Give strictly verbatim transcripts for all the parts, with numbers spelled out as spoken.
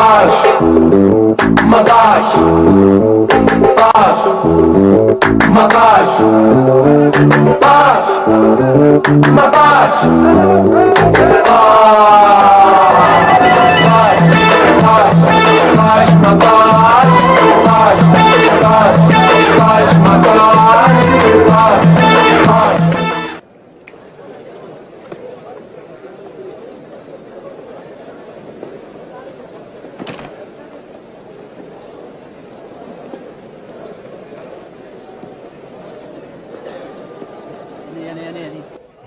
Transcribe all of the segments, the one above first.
متاش، متاش، پاس، متاش، پاس، متاش، پاس، پاس، متاش، پاس، پاس، پاس، متاش، پاس، پاس۔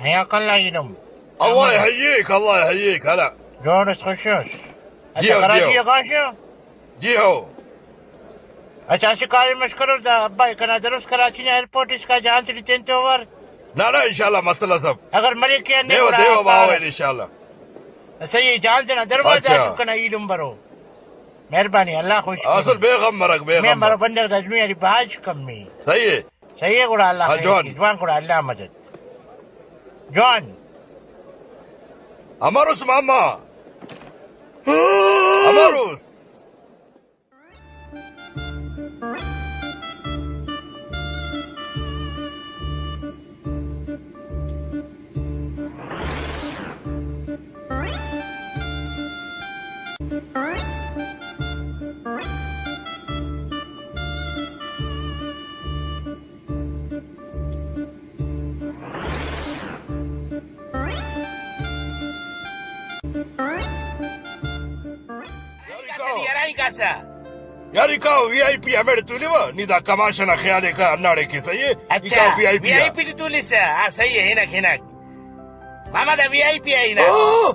حیا کلا ایلم۔ اللہ یحییک، اللہ یحییک، ہلا۔ جوڑ اس، خوش اس۔ جی اچھا، ہو، جی کراچی ہو۔ آ کان شو؟ جی ہو۔ اچھا، اسہ کاریم اس کرو دا ابا، کنا دروس کراچی نا ایئرپورٹ اسکا جان تیٹی تین تو ور۔ نہ، نہ، انشاءاللہ مسئلہ سب۔ اگر ملک کے اندے دیو، گڑا دیو، باوہ پارہ۔ انشاءاللہ۔ صحیح، جان تینا دروازہ اچھا۔ اسو کنا ایلم برو۔ مہربانی، اللہ خوش اصل کرے۔ بے غم مرک، بے میں غم مرو مرک۔ بندر گزنوئی علی بھاج کمی۔ صحیح ہے۔ صحیح ہے، گڑا اللہ ہاں، خیر جوان۔ کے، جوان گڑا اللہ مدد۔ جوان۔ امروس ماما۔ امروس۔ یار، ای کاو۔ یار، ای کاو، وی آئی پی ہمیڑے تولوہ، نی دا کماش ئنا خیال ءِ کا، ہنداڑے کے، صحیح ءِ؟ ای اچھا، کاو وی آئی پی وی آئی پی آ۔ ٹی تولسہ، ہاں، صحیح ءِ، ہنک، ہنک۔ ماما، دا وی آئی پی آ ہنا۔ او۔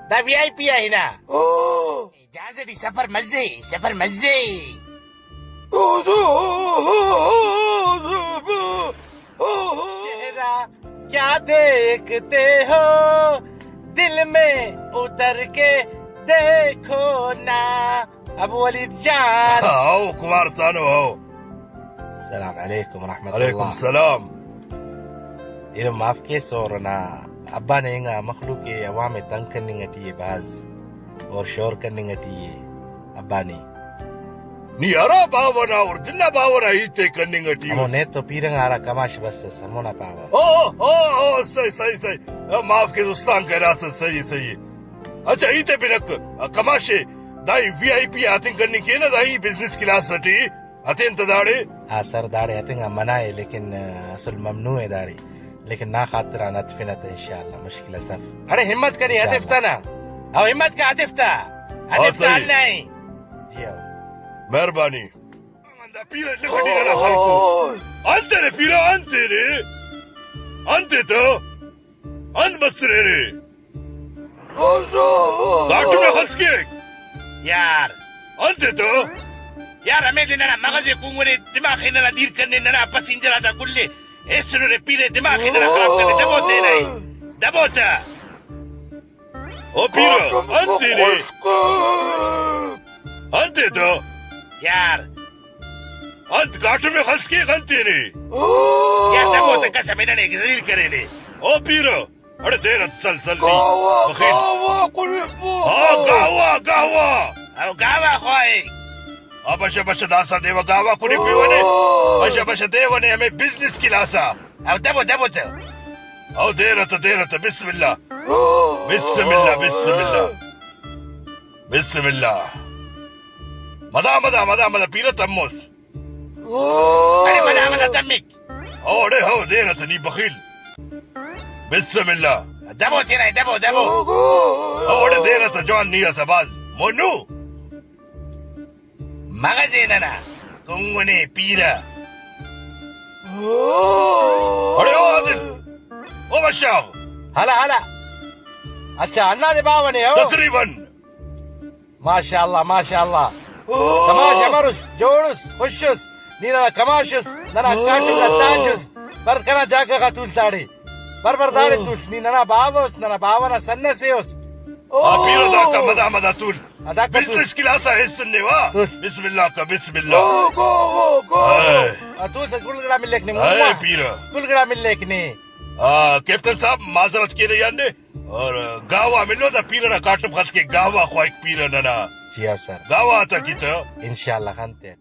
دا وی آئی پی آ ہنا۔ او۔ جہاز ٹی سفر مزے، سفر مزے۔ چہرہ کیا دیکھتے ہو، دل میں اتر کے دیکھو نا۔ ابو ولید جان۔ ہاؤ، کمار سانو، ہاؤ۔ السلام علیکم ورحمۃ اللہ۔ وعلیکم السلام۔ ایلم معاف کیس، اور نا ابا نے انگا مخلوق عوام تنگ کننگ ٹی ءِ بھاز، اور شور کننگ ٹی ءِ ابا نے۔ نی ہرا باوہ نا اور دنا باوہ نا ہیت ءِ کننگ ٹی ہمو اس۔ نیت و پیرنگ ہرا کماش بسس، ہمونا پاوہ۔ او، او، او، صحیح، صحیح، صحیح۔ او، معاف کیس استان کنا اسہ، صحیح، صحیح۔ اچھا، ہیت ءِ پنک، کماش ءِ، دائی وی آئی پی آتنگ کننگ کینہ، دائی بزنس کلاس ٹی۔ ہتین تہ داڑے؟ آ سر، داڑے ہتنگ آن منع ءِ، لیکن، آ، اصل ممنوع ءِ داڑے، لیکن نا خاطر آن ہتفنہ تہ انشاءاللہ مشکل اس اف۔ اڑے ہمت کنے، انشاءاللہ۔ ہتف تہ نا۔ او ہمت کہ ہتف تہ۔ ہاں، ہتف تہ صحیح۔ اللہ ءِ۔ جی ہاں۔ مہربانی۔ دا پیرہ لکھ ٹی ننا خلکو۔ انت نے پیرہ، انت نے۔ انت تو۔ انت بسریرے؟ گاٹم ءِ خلس کیک۔ یار۔ انت ءِ تو؟ یار، ہمے دے ننا مغز ءِ کنگنے دماغ ءِ ننا دیر کنے، ننا پسنجر آتا کل ءِ ایسنرے پیرے دماغ ءِ ننا خراب کنے۔ دبو تینا ءِ۔ دبو تہ۔ او پیرو، انت ءِ نے؟ انت ءِ تو؟ یار۔ انت گاٹم ءِ خلس کیک انت ءِ نے؟ یار، دبو تہ، قسم ءِ ننے ذلیل کرینے۔ او پیرو۔ اڑے دیر ات سل سل نی۔ گاوا، بخیل۔ گاوا، کنے پو۔ ہاں، گاوا، گاوا۔ او گاوا خواہک۔ آ بشہ بشہ داسا دیوہ گاوا کنے پیونے۔ او۔ بشہ بشہ دیونے ہمے بزنس کلاسا۔ او دبو، دبو تہ۔ او دیر ات، دیر ات، بسم اللہ۔ او۔ بسم اللہ، بسم اللہ۔ بسم اللہ۔ مدا، مدا، مدا، مدا پیرہ تموس۔ ارے مدا مدا تمک۔ اوڑے ہو دیر ات نی بخیل۔ بسم اللہ۔ دبو تیرہ، دبو، دبو۔ اوڑے دیر ات جوان نی اسہ باز۔ مونو۔ مغز ءِ ننا۔ کنگنے پیرہ۔ اڑے او عادل۔ او بشار۔ ہلا، ہلا۔ اچھا، ہندادے باوہ نے ہو۔ تقریباً۔ ماشاءاللہ، ماشاءاللہ۔ کماش امر اس، جوڑ اس، خوش اس۔ نی ننا کماش اس، ننا کاٹم نا تاج اس۔ بر کنا جاگہ غا تول داڑے۔ بر بر داڑے تول، نی ننا باوہ اس، ننا باوہ نا سن ئسے اس۔ آ پیرو داکا مدا مدا تول۔ آ داکا تول۔ بزنس کلاس آ ہیسن نے وا۔ تول۔ بسم اللہ تا، بسم اللہ۔ گو، گو، گو، گو۔ اے۔ آ تول تا کل گڑا ملیک نے۔ اے پیرو۔ کل گڑا ملیک نے۔ آ، کیپٹن صاحب، معذرت کینہ یار نے، اور گاوا ملو دا پیرہ نا کاٹم خس کہ گاوا خواہک پیرہ ننا۔ جی ہاں سر۔ گاوا آتا کی تہ۔ انشاءاللہ خنتے۔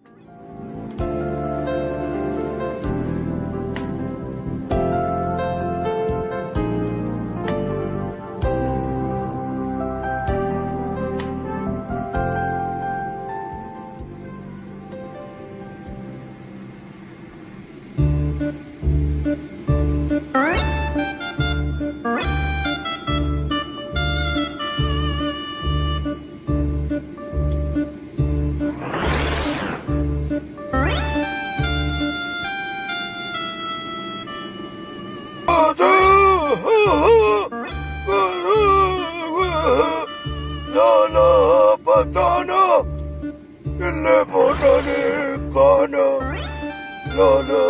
لالا پتانا، الا بوٹانے کانا، لالا،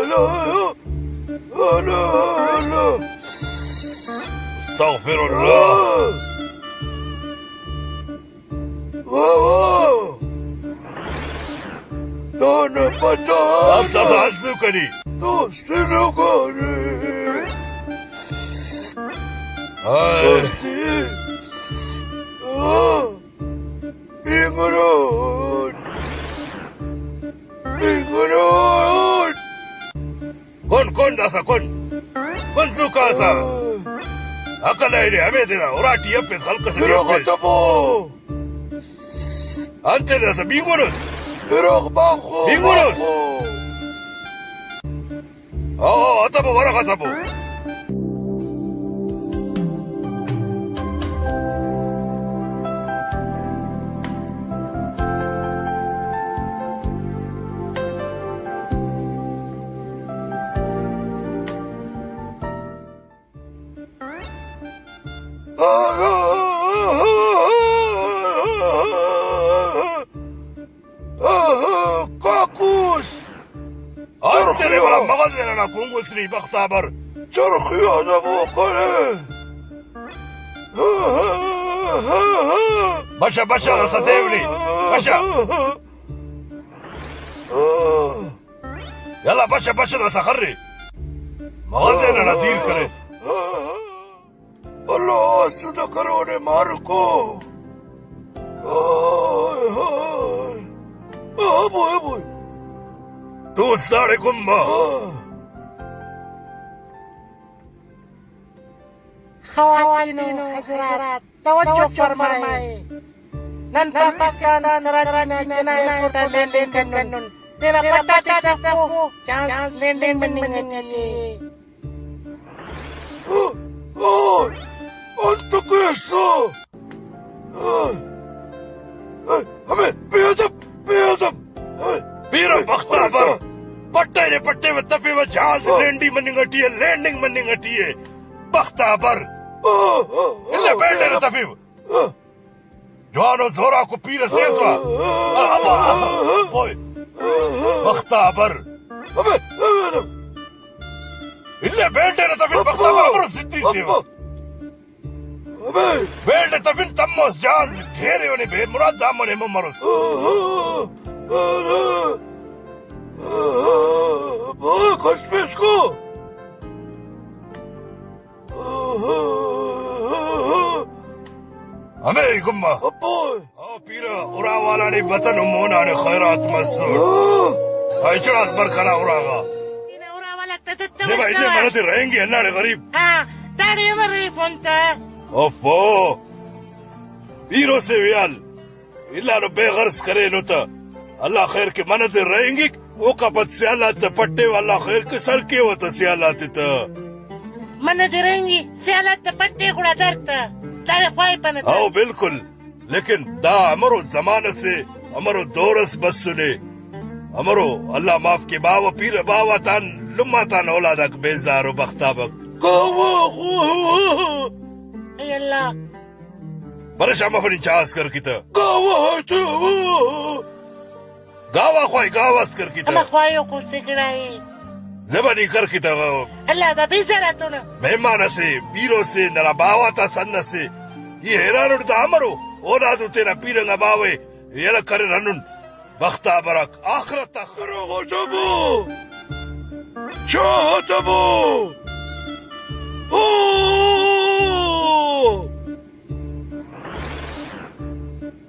لالا، لالا۔ استغفر اللہ۔ واہ واہ۔ دانا پتانا۔ اب دادا ہلسو کنی۔ تو سنو گوری۔ ہائے۔ دوستی۔ آہ۔ بینگرون۔ بینگرون۔ کن، کن، داسا کن۔ کن زو کاسا۔ عقل اینے ہمے تینا اراٹی اپس، خلق سے اراغ اپس۔ تبو۔ انت داسا بینگنس۔ اراغ باخو، بینگنس۔ باخو۔ او، اتبو، ورغ اتبو۔ کاکوس۔ ہر تیرے والا مغل دینا نا کنگو سری بخت آبر۔ چرخی آدم وہ کرے۔ بشہ، بشہ، داسا دیونی۔ بشہ۔ یلا بشہ، بشہ، داسا خرے۔ مغل دینا نا دیر کرے۔ اللہ آسودہ کرونے مارکو۔ ہائے ہائے۔ آ، بوئے، بوئے۔ دوست داڑے گمبا۔ آ۔ خواتین و حضرات، توجہ فرمائے۔ نن پاکستان کراچی نا چنا ایئرپورٹ آ لینڈنگ کنن۔ تینا پٹ آتے تفو، چانس لینڈنگ مننگ ٹی ءِ۔ اوئے، انت کیسہ؟ اوئے، اوئے، ابے، بے ادب، بے ادب۔ اوئے، پیرو اوئے، بخت آ بر۔ پٹے نے پٹے و تفے و جہاز اوئے۔ لینڈنگ مننگ ٹی ءِ، لینڈنگ مننگ ٹی ءِ۔ بخت آ بر۔ اوئے، اوئے، اوئے، الا بیٹے نے تفے و۔ اوئے۔ جوانو زوراکو پیرہ سے ئس وا۔ ابا، اوئے۔ بخت آ بر۔ ابے، ابے، ابے۔ الا بیلڈ ئنا تفن بخت آ بر، امرو زدی سے ئس۔ ابے۔ بیلڈ تفن تموس جہاز گھیرے اونے بے مراد دامن ایمو مروس۔ بہت خوش پیش کو۔ ہمے گما۔ ابو۔ او پیرہ، ارا والا نے وطن و مونا نے خیرات مسر۔ ہاں۔ ہائی چڑات بر کنا ارا غا۔ تینا ارا والا تدت زیبا، انے منہ تے رہینگے ہنداڑے غریب۔ ہاں، داڑے امر ریفون تا۔ اوفو۔ پیرو سے ویال۔ الا نو بے غرض کرینو تہ اللہ خیر کے، منہ دے رہینگک، اوکا پد سیالات تہ پٹیو، اللہ خیر کے سر کیوہ تہ سیالات تہ۔ منہ دے رہینگی، سیالات تہ پٹے گڑا در تہ، داڑے خواہپنہ تہ۔ او بالکل، لیکن دا امرو زمانہ سے، امرو دور اس بسنے، امرو اللہ معاف کے باوہ پیر باوہ تان لمہ تان اولاداک بیزار و بختابک۔ اے اللہ۔ پریشان مفنی چاس کر کتہ۔ گاوہ تے۔ گاوہ خواہی، گاوہ اس کر کتہ۔ ہمہ خواہی او کوستے گڑا اے۔ زبانی کر کتہ۔ اللہ دا بیزار اتونہ۔ مہمان اسے، پیرو سے، ننا باوہ تا سن اسے۔ ای حیران اٹ دا امرو؟ اولادو تینا پیرنگا باوہ یلہ کریر ہنن۔ بخت آ برک آخرت آ خراب۔ تبو۔ چاہ تبو۔ او!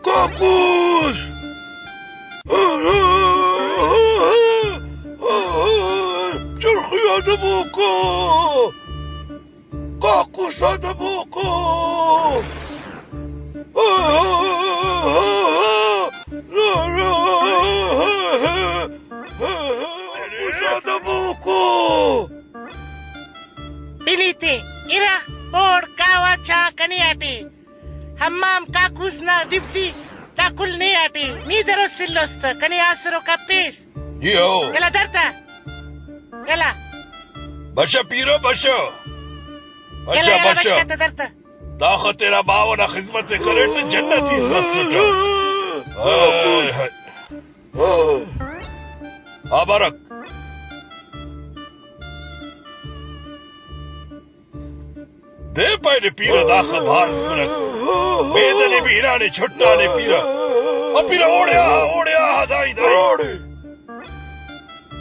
کاکوس! چرخی آ دبوکو! کاکوس آ دبوکو! کاکوس آ دبوکو! پلیتے ارا، اوڑ کاوا چا کنے آٹے۔ حمام کاکوس نا ڈیوٹی دا کل نے آٹے۔ نی دروس سلوس تہ کنے آسرو کپیس۔ جی ہو۔ یلا در تہ۔ یلا۔ بشہ پیرو بشہ۔ بشہ، یلا، یلا، بشہ۔ بشکہ تہ در تہ۔ داخہ تینا باوہ نا خذمت ءِ کریٹ تہ جنت ایس مسٹہ۔ ہائے ہائے۔ آ برک۔ دے پائے نے پیرہ داخہ بھاز کنک۔ بیدہ نے بھی ہنانے چھٹانے پیرہ۔ او پیرہ اوڑے آ، اوڑے آ، دائی، دائی۔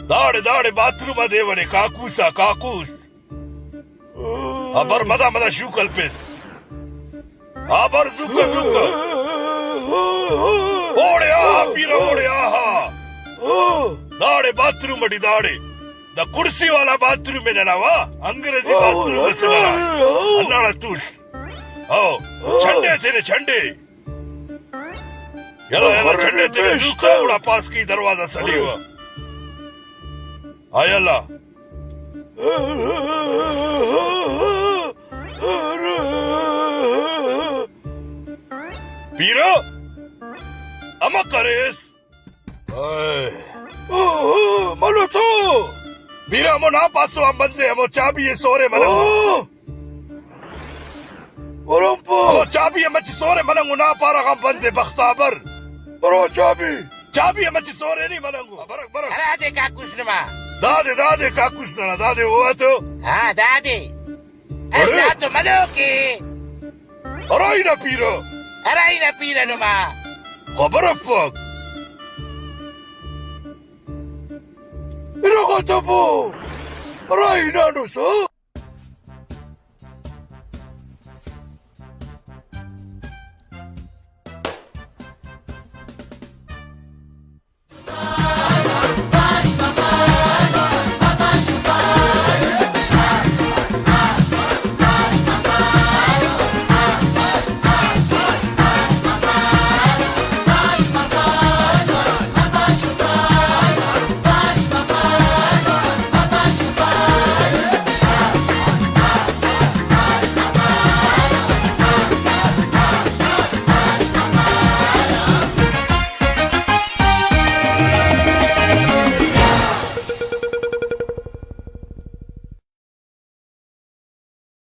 داڑے، داڑے باتھ روم آ دے ونے کاکوس آ، کاکوس۔ آ بر مدا مدا شو کلپس۔ آ بر زوکا زوکا۔ اوڑے آہا پیرہ اوڑے آہا۔ داڑے باتھ روم اٹی داڑے۔ دا کرسی والا باتھ روم ءِ ننا وا۔ انگریزی باتھ روم اسے ننا۔ ہنداڑا توس۔ او۔ چھنڈے تینے چھنڈے۔ یلا یلا چھنڈے تینے زوکا گڑا پاس کیہی دروازہ سلیوہ۔ آ یلا۔ پیرو، امہ کریس؟ اے۔ او، او، منو تو۔ پیرو، ہمو نا پاسو آن بندے، ہمو چابی ءِ سورے ملنگو۔ او۔ برمپو۔ ہمو چابی ءِ مچہ سورے ملنگو، نا پارہ غان بندے، بختابر۔ برو چابی۔ چابی ءِ مچہ سورے نی ملنگو۔ برک، برک۔ ہرا دے کاکوس نما۔ دادے، دادے کاکوس ننا، دادے او اتو۔ ہاں، دادے۔ ارے۔ دا تو ملوک ءِ۔ ارا ای نا پیرہ۔ ارا ای نا پیرہ نما۔ خبر افک۔ ارا غا تبو۔ ارا ای نا نسا۔